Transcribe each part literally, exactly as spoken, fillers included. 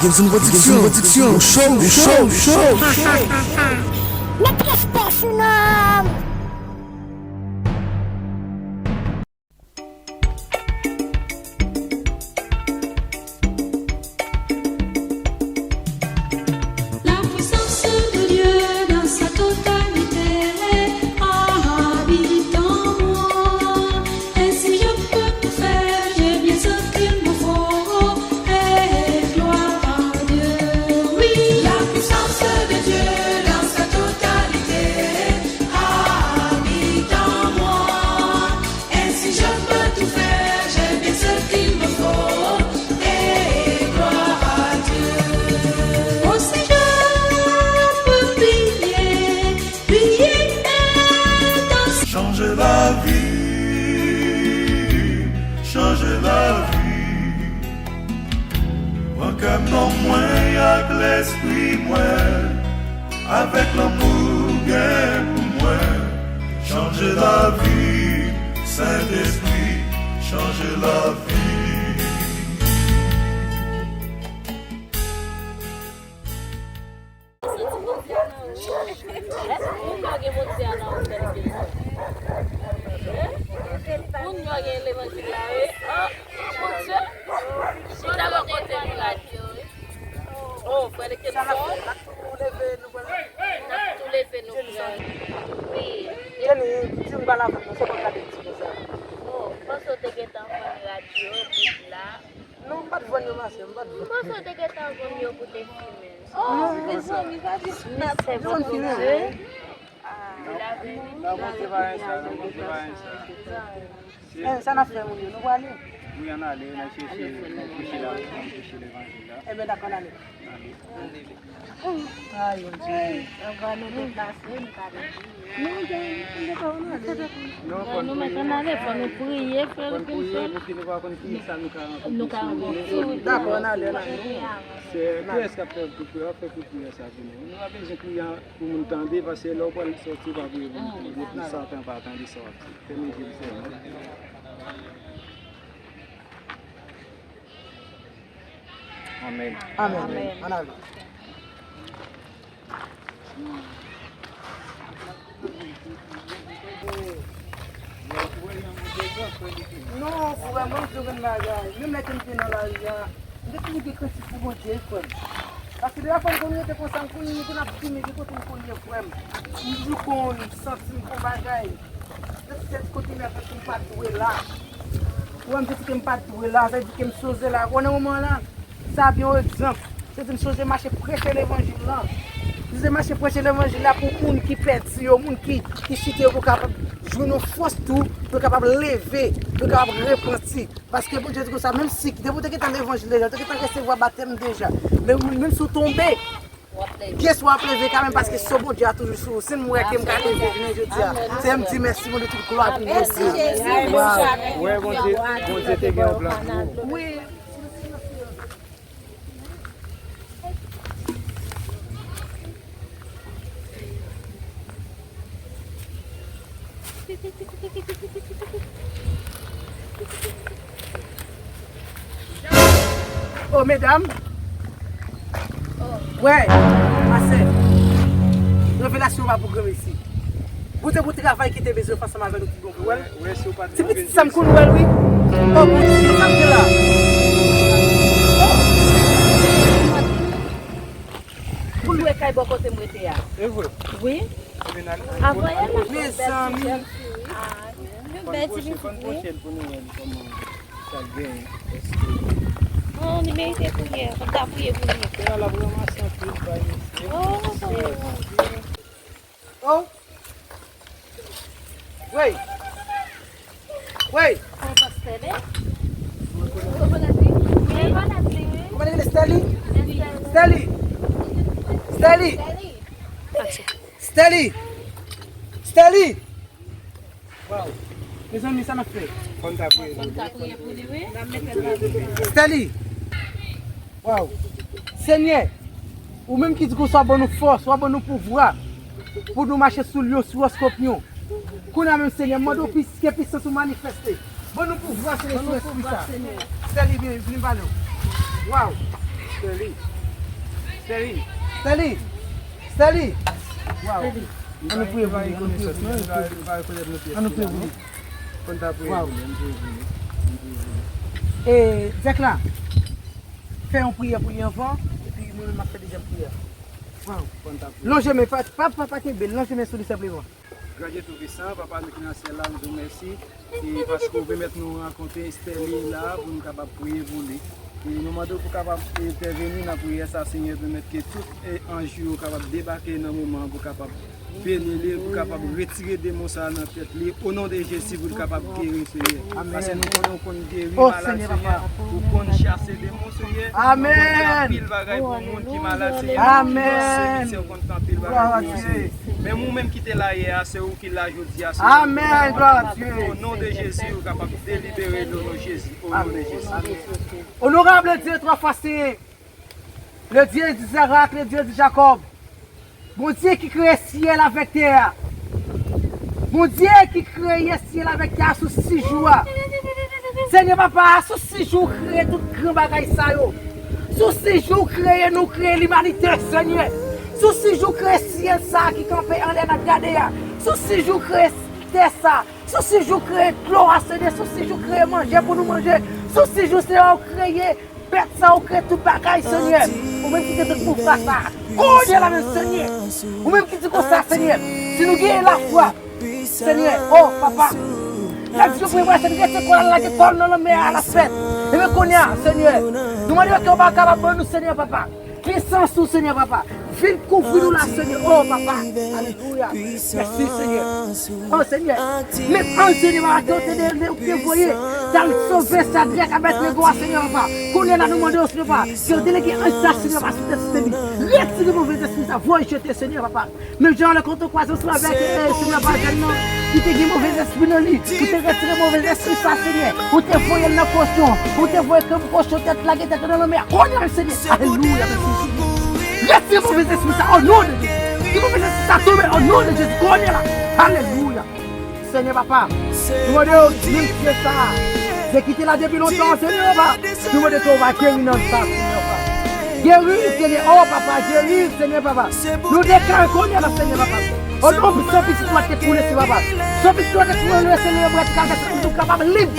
Gims Production, Production, show, show, show. Met respè sou non. La puissance de Dieu dans sa totalité habite en moi. Ainsi je peux tout faire, j'ai bien ce qu'il me faut. Et gloire à Dieu. Oui, la puissance de Dieu dans sa totalité habite en moi. Ainsi je peux tout faire, j'ai bien ce qu'il me faut, et gloire à Dieu. Aussi je peux prier, prier et danser. Chanje lavi, chanje lavi. Pran kè m, nanm mwen ak lespri mwen. Avèk lanmou w gen pou mwen, chanje lavi, Sentespri, chanje lavi. Moun yo gen levanjil la, wi. Oh, mon Dieu. Chita bò kote pou radyo, wi. Oh, frè de Kenson. N ap tou leve, nou pral. N ap tou leve, nou pral. Wi. Jenny, di m pale avè m non, se konn gade ti konsa. Oh, m panse w te gentan vann radyo, bib la. Non, m pa t vann yo, ma sè, m pa t vann. M panse w te gentan vann yo pou te fimen. Oh, mezanmi, pa di sa. Yo konn fimen. Ah. Non, Bondye pa gen sa, non, Bondye pa gen sa. Eh, sa n ap fè, moun yo? Nou prale? Wi, ann ale, n al chèche, n al preche la, n al preche levanjil la. Enben, dakò, ann ale. Ann ale. Ay, Bondye. Ankò nou deplase, nou pa vin. Non, nou pa, nou pa, nou ale. Non, fò nou priye. Nou mèt ann ale, fò nou priye, frè Wilkinson. Fò nou priye, pou ki nou pa konn ki sa nou ka rankontre. Nou ka rankontre, wi. Dakò, ann ale, ann ale. Se, kiyès k ap fè pou priyè, fè pou priyè sa pou nou. Nou pa bezwen priye pou moun tande, paske lè w pral sòti, w pa priye pou moun tande, pou Satan pa tande sa w ap di. Fèmen je w sèlman. Amèn. Amèn. Amèn. Ann ale. Non, frè, mwen, m di w yon bagay. Menm lè ke m te nan lari a, m te toujou gen krentif pou Bondye, frè m. Paske depi fwa m konn rete konsa, m konn, m konn ap fimen, gen kote m konn ye, frè m. M toujou konn santi m fè yon bagay. Nan tèt kote m ap fè m pa dwe la. Ou wè m santi ke m pa dwe la, sa vle di ke m soze la. Ou wè nan moman la, sa ap yon egzanp. Se di m soze mache preche levanjil la. M soze mache preche levanjil la pou moun ki pèdi yo, moun ki, ki chite yo, pou kapab jwenn yon fòs tou, pou yo kapab leve, pou yo kapab repanti. Paske Bondye di konsa, menm si, depi w te gentan levanjil deja, w te gentan resevwa batèm deja. Men menm si w tonbe, pyès w ap leve kanmenm, paske so Bondye a toujou sou ou. Se m wè ke m ka leve jounen jodi a. Se m di mèsi Bondye, tout glwa pou Bondye. Mèsi Jezi. Waw. Wè, Bondye, Bondye te gen yon plan pou ou. Wi. Oh, medam. Wè, ma sè. Revelasyon pa pou granmesi. Bondye pou travay ki te bezwen fè ansanm avè nou tout bon pou wè l. Ti pitit sa m konn wè l, wi. Oh, Bondye, sa m gen la. Pou l lwe kay bò kote m rete a. E vre? Wi. Avan yè la. Mezanmi. Bèl ti pitit, wi. Sa l genyen, èske... Oh, li merite priyè. Fòk ta priye pou li. Kounye a l ap ranmase anpil bagay. Oh, Bondye. Oh. Wey. Wey. Ou pastè, ben? Ou rekonèt li? Wi, rekonèt li, wi. Kòman li rele? Stanley? Stanley. Stanley. Stanley. Stanley. Stanley! Stanley! Waw! Mezanmi, sa n ap fè? Fò n ta priye. Fò n ta priye pou li, wi. Stanley! Waw! Senyè, ou menm ki di konsa w ap ban nou fòs, w ap ban nou pouvwa pou nou mache sou lyon, sou èskòpyon. Kounye a menm, Senyè, m mande w plis ke pisans ou manifeste. Ban nou pouvwa, Senyè, sou espri sa. Stanley, vini, vini m pale w. Waw! Steli. Steli. Steli. Steli. Waw. Steli. Ann nou priye pou li, ann nou priye pou li, ann nou priye pou li. Ann nou priye pou li. Waw. E, Zèk la, fè yon priyè pou li anvan, epi mwen menm m ap fè dezyèm priyè. Waw. Lonje men, pa, pa, pa, pa kenbe l, lonje men sou li senpleman. Gran Dye Toupisan, Papa nou ki nan syèl la, nou di w mèsi. E paske w pèmèt nou rankontre Steli la pou nou kapab priye pou li. E nou mande w pou kapab entèveni nan priyè sa, Senyè, pèmèt ke tout e anj ou yo kapab debake nan moman an pou kapab beni li, pou kapab retire demon sa a nan tèt li. O non de Jezi, pou l kapab geri, Senyè. Paske nou konnen w konn geri malad, Senyè. Ou konn chase demon, Senyè. Ou konn fè anpil bagay pou moun ki malad, Senyè. Ou konn seri, Senyè, ou konn fè anpil bagay pou moun, Senyè. Men ou menm ki te la yè a, se ou ki la jodi a, Senyè. Amèn, glwa a Dye. O non de Jezi, ou kapab delibere nou, non Jezi. O non de Jezi. Onorab Dye, twa fwa Senyè. Le Dye di Zerak, le Dye di Jakòb. Bondye ki kreye syèl avèk tè a. Bondye ki kreye syèl avèk tè a sou sis jou a. Senyè Papa, sou sis jou ou kreye tout gran bagay sa yo. Sou sis jou ou kreye nou, kreye limanite, Senyè. Sou sis jou ou kreye syèl sa a ki kanpe anlè n ap gade a. Sou sis jou ou kreye tè sa. Sou sis jou ou kreye dlo a, Senyè. Sou sis jou ou kreye manje pou nou manje. Sou sis jou, Senyè, ou kreye bèt sa, ou kreye tout bagay, Senyè. Ou menm ki te tout pouvwa sa. Kounye a la menm, Senyè. Ou menm ki di konsa, Senyè. Si nou genyen lafwa, Senyè, o Papa. Lè di yo pou Ebrayèm, rete kò l, lage kò l nan lanmè a, l ap fèt. Ebyen, kounye a, Senyè, nou mande yo ke w pa kapab ban nou, Senyè, Papa. Pwisans ou, Senyè, Papa. Vin kouvri nou la, Senyè. O, Papa. Alelouya. Mèsi, Senyè. O, Senyè. Menm anj, Senyè, Papa, ke w te, te, te voye, t al sove Sadrèk, Abèdnego a, Senyè, Papa. Kounye a la, nou mande w, Senyè, Papa, ke w delege anj sa, Senyè, Papa, sou tèt Steli. Retire move lespri sa, voye jete, Senyè, Papa. Menm jan lè w te kwaze ansanm avèk, eh, Senyè Papa, jèn nan ki te gen move lespri nan li, ou te retire move lespri sa, Senyè. Ou te voye l nan kochon, ou te voye kòm kochon tèt lage tèt nan lanmè a. Kounye a, Senyè, alelouya, mèsi, Senyè. Retire move lespri sa, o non de Jezi. Ki move lespri sa tonbe, o non de Jezi, kounye a la. Alelouya. Senyè Papa, nou mande w, menm pye sa a, te kite la depi lontan, Senyè Papa. Nou mande ke w va geri nan sa, Senyè Papa. Geri, Senyè, o Papa, geri, Senyè Papa. Nou deklare kounye a la, Senyè Papa. O non, san pitit ou a te koule, Senyè Papa. San pitit ou a te koule, Senyè, pou nou kapab lib.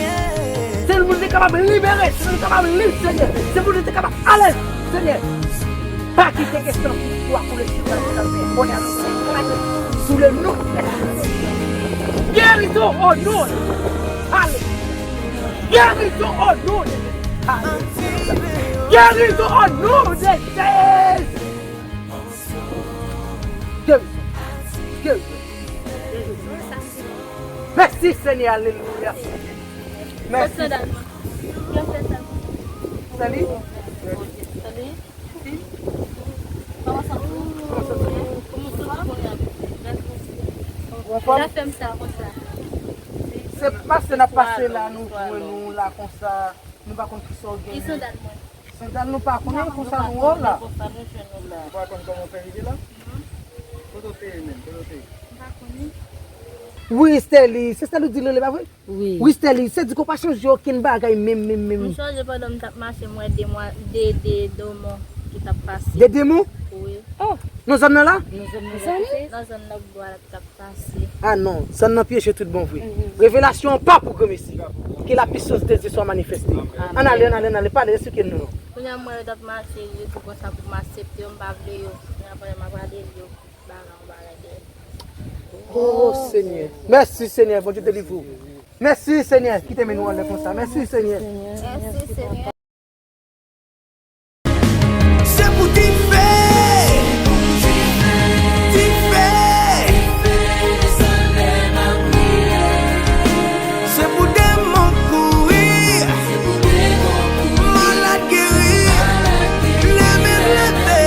Se nou te kapab libere, se nou te kapab lib, Senyè. Se pou nou te kapab alèz, Senyè. Pa kite ke san pitit ou a koule sou tèt nou, Senyè. Kounye a nou deklare sou le non de Jezi. Gerizon o non de Jezi. Alelouya. Gerizon o non de Jezi. Alelouya. Gerizon o non de Jezi. Gerizon. Gerizon. Mèsi, Senyè. Alelouya. Mèsi. Sali. Sali. Kòman sa? Kòman sa? Ou anfòm? Sa fè m sa konsa. Se pase n ap pase la, nou jwenn ou la konsa. Nou pa konn kisa w genyen. Ki sandal mwen? Sandal nou pa konnen konsa nou wè w la. Konsa nou jwenn ou la. Ou pa konn kòman w fè rive la? Kote w te ye menm? Kote w te ye? M pa konnen. Wi, Steli, se Steli w di l rele, pa vre? Wi. Wi, Steli, se di ke w pa chanje okenn bagay menm, menm, menm. M chanje pandan m t ap mache, m wè de mwa, de, de demon ki t ap pase. De demon? Wi. Oh, nan zòn nan la? Nan zòn nan la. Nan zòn nan bwa la t ap pase. Ah non, zòn nan pyeje tout bon vre. Mhm. Revelasyon an pa pou granmesi. Ke la pisans de Dye swa manifeste. Amen. Ann ale, ann ale, ann ale, pale, esplike nou non. Kounye a m wè yo t ap mache, yo di konsa pou m aksepte yo, m pa vle yo. Kounye a pandan m ap ale, yo bagay yon bagay dèyè m. Oh, Senyè. Mèsi, Senyè, Bondye delivre w. Mèsi, Senyè, ki te mennen w anlè konsa. Mèsi, Senyè. Mèsi, Senyè. Se pou dife, dife. Se pou demon kouri, malad geri, leve leve.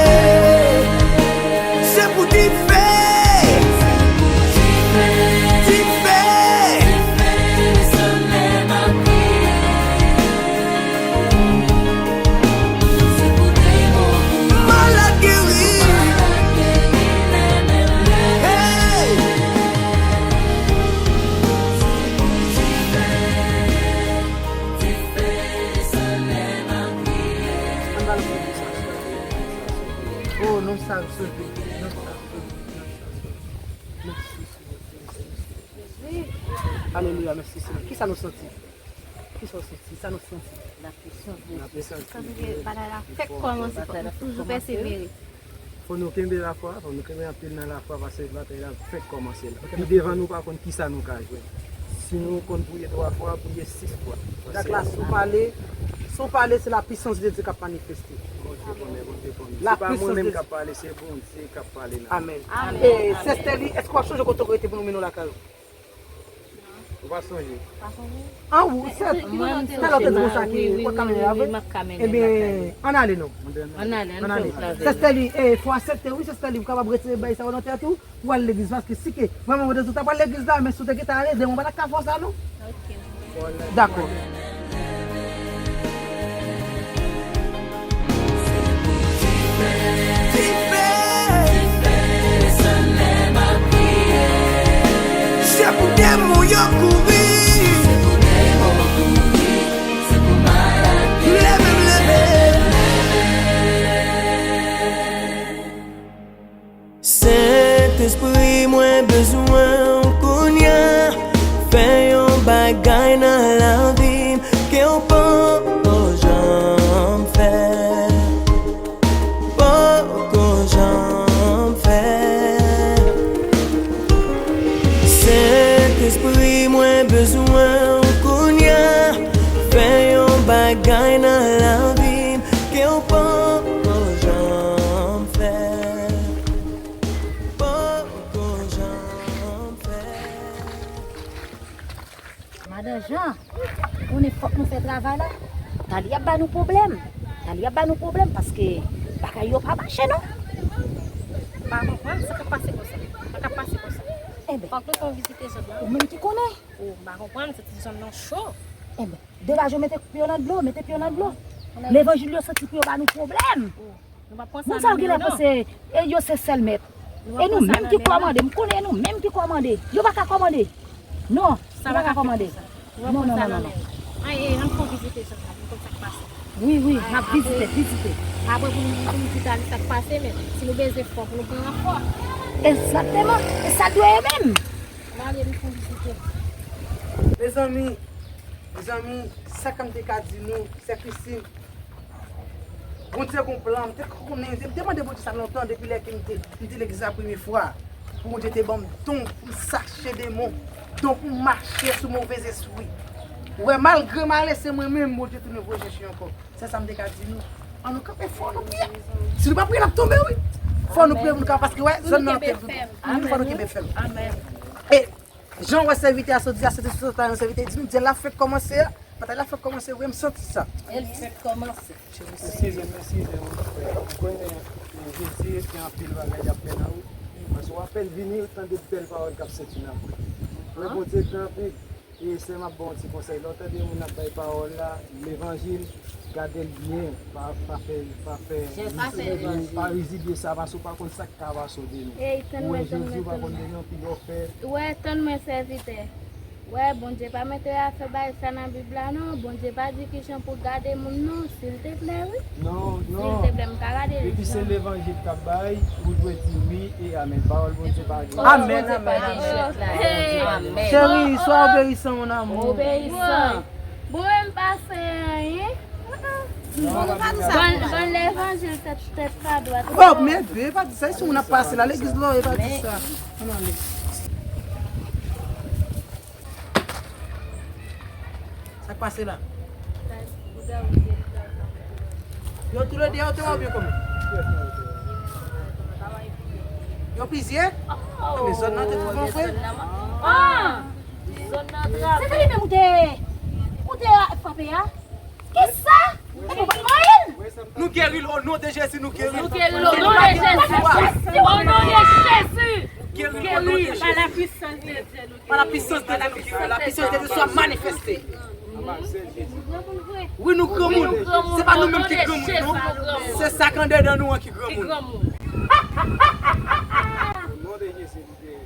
Se pou dife, dife. Sa sove, non sa sove, non sa sove. Mèsi, Senyè. Alelouya, mèsi, Senyè. Kisa nou santi? Kisa w santi? Sa nou santi? Lapisans de Dye. Santi ke bagay la fèk kòmanse, fòk nou toujou pèsevere. Fò nou kenbe lafwa, fò nou kenbe anpil nan lafwa, paske batay la fèk kòmanse la. Pi devan nou pa konn kisa nou ka jwenn. Si nou konn priye twa fwa, priye sis fwa. Dak la, si w pale, si w pale, se lapisans de Dye k ap manifeste. Bondye konnen, Bondye konnen. Se pa mwen menm k ap pale, se Bondye k ap pale nan. Amèn. Amèn. E, Sè Stèli, èske w ap sonje kote w rete pou nou mennen w lakay ou? Ou pa sonje? An ou, sè, talè w te di konsa ke ou pa ka mennen l avè l? Ebyen, ann ale non. Ann ale, ann ale. Sè Stèli, e, fò aksepte wi, Sè Stèli, ou kapab retire bagay sa yo nan tèt ou, pou al legliz, paske si ke vrèman ou te di w ta pral legliz la, men si w te gentan ale, demen w pa t ap ka fè sa non. Dakò. Se pou demon yo kouri. Leve m leve. Sentespri, mwen bezwen w kounye a. Fè yon bagay nan lavi m ke w poko janm fè. Poko janm fè. Sentespri, mwen bezwen w kounye a. Fè yon bagay nan lavi m ke w poko janm fè. Poko janm fè. Madan Jan, konnen fòk nou fè travay la. Tali ap ba nou pwoblèm. Tali ap ba nou pwoblèm paske bagay yo pa mache non. M pa konprann sa k ap pase konsa. Sa k ap pase konsa. Enben. Fòk nou fè yon vizite zòn nan. Ou menm ki konnen. Ou m pa konprann, se ti zòn nan cho. Enben, de baz yo mete pye yo nan dlo, mete pye yo nan dlo. Levanjil yo soti pou yo ba nou pwoblèm. Moun sa yo genlè panse e yo se sèl mèt. E nou menm ki kòmande, m konnen e nou menm ki kòmande. Yo pa ka kòmande. Non, yo pa ka kòmande. Non, non, non, non, non. Ay, e, ann fè yon vizite zòn la, pou n konn sa k pase. Wi, wi, n ap vizite, vizite. Apre pou n, pou n di Tali sa k pase, men si nou bezwen fò, pou nou pran ranfò. Egzakteman, e sa dwe ye menm. N ale, nou fè yon vizite. Mezanmi, mezanmi, sa k m te ka di nou, sè Christine, Bondye gon plan, m te konnen, m te mande Bondye sa lontan, depi lè ke m te, m te legliz la premye fwa, pou Bondye te ban m don pou m chache demon, don pou m mache sou move espri. Ou wè, malgre m ale, se mwen menm, Bondye tounen voye chèche ankò. Se sa m te ka di nou. Ann nou kanpe fò, nou priye. Si nou pa priye, n ap tonbe, wi. Fò nou priye pou nou ka, paske, wè, zòn nan anpil. Fò nou kenbe fèm. E, Jan wè sèvitè a sot di a, se te sou sa yon sèvitè di nou, dyèl la fèk kòmanse a, batay la fèk kòmanse vre, m santi sa. El fèk kòmanse. Eskize m, eskize m, mon frè. Ou konnen, e, Jezi gen anpil bagay y ap fè nan wout. Paske w apèn vini, ou tande bèl pawòl k ap soti nan bouch li. Men Bondye gran anpil. E sè m ap ba w yon ti konsèy. Lè w tande moun ap bay pawòl la, levanjil, gade l byen, pa, pa fè, pa fè, pa rizibye sa, paske w pa konn sa k ka pase w demen. Ou wè jodi, w pa konn demen, anpil w fè. Ou wè, tann mwen, sèvitè. Wè, Bondye pa mete afè bay sa nan Bib la, non. Bondye pa di kijan pou gade moun, non. Silteplè, wi. Non, non. Silteplè, m ka gade l. Depi se levanjil k ap bay, ou dwe di wi e amèn. Pawòl Bondye pa gen. Amèn, amèn, amèn. Cheri, sois obéissant, mon amour. Obeyisan. Bon, men m pa fè anyen. Bon, nou pa di sa. Ban, ban levanjil tèt, tèt pa dwat. Oh, men bebe, pa di sa. Si moun ap pase la, legliz la, e pa di sa. Ann ale. Sa k pase la? Yo toulède yo te wè oubyen kòman? Yo plizyè? Men zòn nan te twouve yon frè. Se te li menm ou te, ou te frape a? Kisa? E pou pa mwen? Nou geri l o non de Jezi, nou geri l. Nou geri l o non de Jezi. O non de Jezi. Geri l o non de Jezi. Pa la puissance de Dieu, nou geri. Pa la puissance de Dieu, nou geri. La puissance de Dieu soit manifestée. Wi, nou granmoun. Se pa nou menm ki granmoun, non. Se sa k andedan nou an ki granmoun. O non de Jezi, nou geri.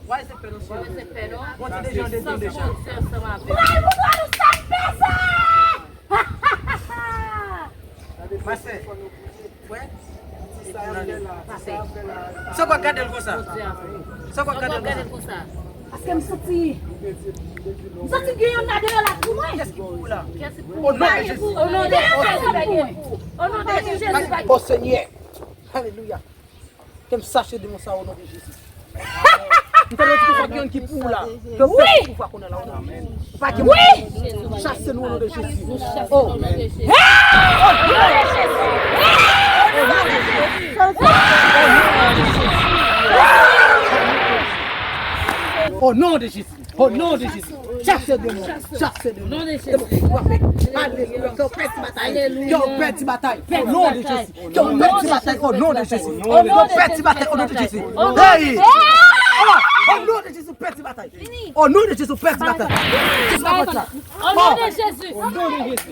Wè se pè non, sè. Wè se pè non. Bondye deja, Bondye deja. Pral pou nou sa pèse. Pastè, Gade l konsa. Sa w ap gade l konsa? Paske m santi, m santi gen yon ladan yo la pou mwen. Kiyès ki pou ou la? O non de Jezi. O non de Jezi. O non de Jezi. O Senyè. Alelouya. Ke m chache demon sa o non de Jezi. M tande di konsa gen yon ki pou ou la. Ke w pèdi pouvwa kounye a la o non. Pa gen moun. Chase nou o non de Jezi. O. O non de Jezi. O non de Jezi. Chase demon. Chase demon. O non de Jezi. Alelouya. Ke w pèdi batay. Ke w pèdi batay. O non de Jezi. Ke w pèdi batay o non de Jezi. Ke w pèdi batay o non de Jezi. Hey! O non de Jezi, pèdi batay. O non de Jezi, pèdi batay. Jezi pa konn sa. O non de Jezi. O non de Jezi.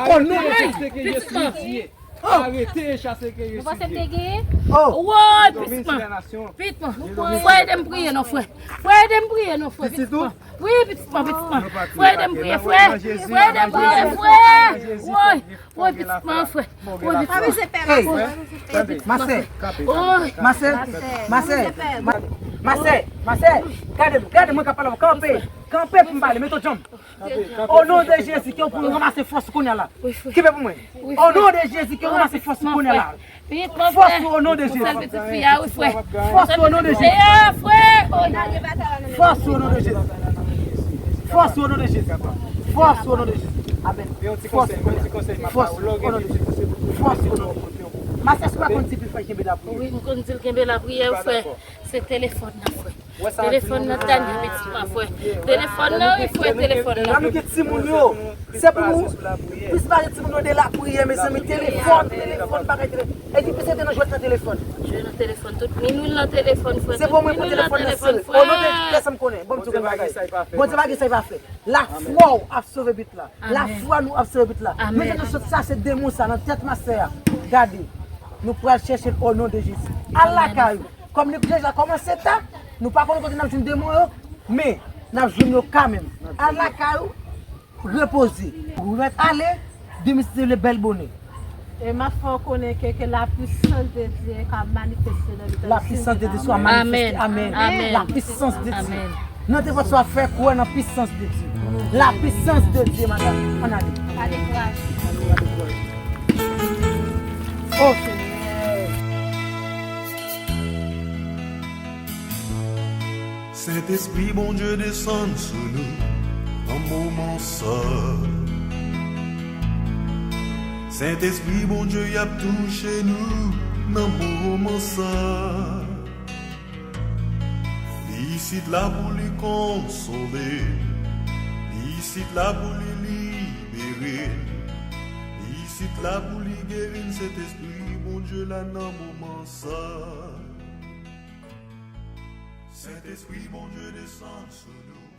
O non de Jezi. Arete e chase ke yo. Ou panse m te genyen? Woy, pitit mwen. Pitit mwen. Frè, ede m priye non, frè. Frè, ede m priye non, frè. Pitit mwen. Wi, pitit mwen, pitit mwen. Frè, ede m priye, frè. Frè, ede m priye, frè. Woy. Woy, pitit mwen, frè. Woy, pitit mwen. Hey, masè, masè, masè, masè, gade, gade mwen k ap pale, kanpe, kanpe pou m pale, mete w djanm. O non de Jezi, ke w pou ranmase fòs ou kounye a la. Kenbe pou mwen. O non de Jezi, ke w ranmase fòs ou kounye a la. Fòs ou o non de Jezi. Fòs ou o non de Jezi. Fòs ou o non de Jezi. Fòs ou o non de Jezi. Fòs ou o non de Jezi. Amèn. Fòs ou o non de Jezi. Fòs ou o non de Jezi. Masè, èske w pa konn di pou l fè kenbe lapriyè? Wi, m konn di l kenbe lapriyè, frè. Se telefòn nan, frè. Telefòn nan, Tanya, pitit mwen, frè. Telefòn nan, wi, frè, telefòn nan. Lè nou gen timoun yo, se pou nou plis pale timoun yo de lapriyè, mezanmi, telefòn, telefòn, bagay telefòn. E di plis rete nan jwèt nan telefòn. Jwe nan telefòn, tout minwi nan telefòn, frè. Se bon, mwen pran telefòn nan sere. O non de Jezi, pèsonn konnen. Bon, m di w yon bagay. Bondye pa gen sa l pa fè. Lafwa w ap sove bit la. Lafwa nou ap sove bit la. Mezanmi, nou sot chache demon sa nan tèt masè a. Gade, nou pral chèche l o non de Jezi. Al lakay ou. Kòm nou deja kòmanse ta, nou pa konnen kote n ap jwenn demon yo, men n ap jwenn yo kanmenm. Al lakay ou, repoze. Ou mèt ale, demen si Dye vle bèl bonè. E m ap fè w konnen ke, ke la puissance de Dieu ka manifeste nan mitan. La puissance de Dieu soit manifestée. Amèn. Amèn. La puissance de Dieu. Nan te fòs w ap fè kwè nan puissance de Dieu. La puissance de Dieu, madanm. Ann ale. Pa dekouraje. O Senyè. Sentespri Bondye desann sou nou nan moman sa. Sentespri Bondye y ap touche nou nan moman sa. Li isit la pou li konsole, li isit la pou li libere, li isit la pou li geri n. Sentespri Bondye la nan moman sa. Sentespri Bondye desann sou nou.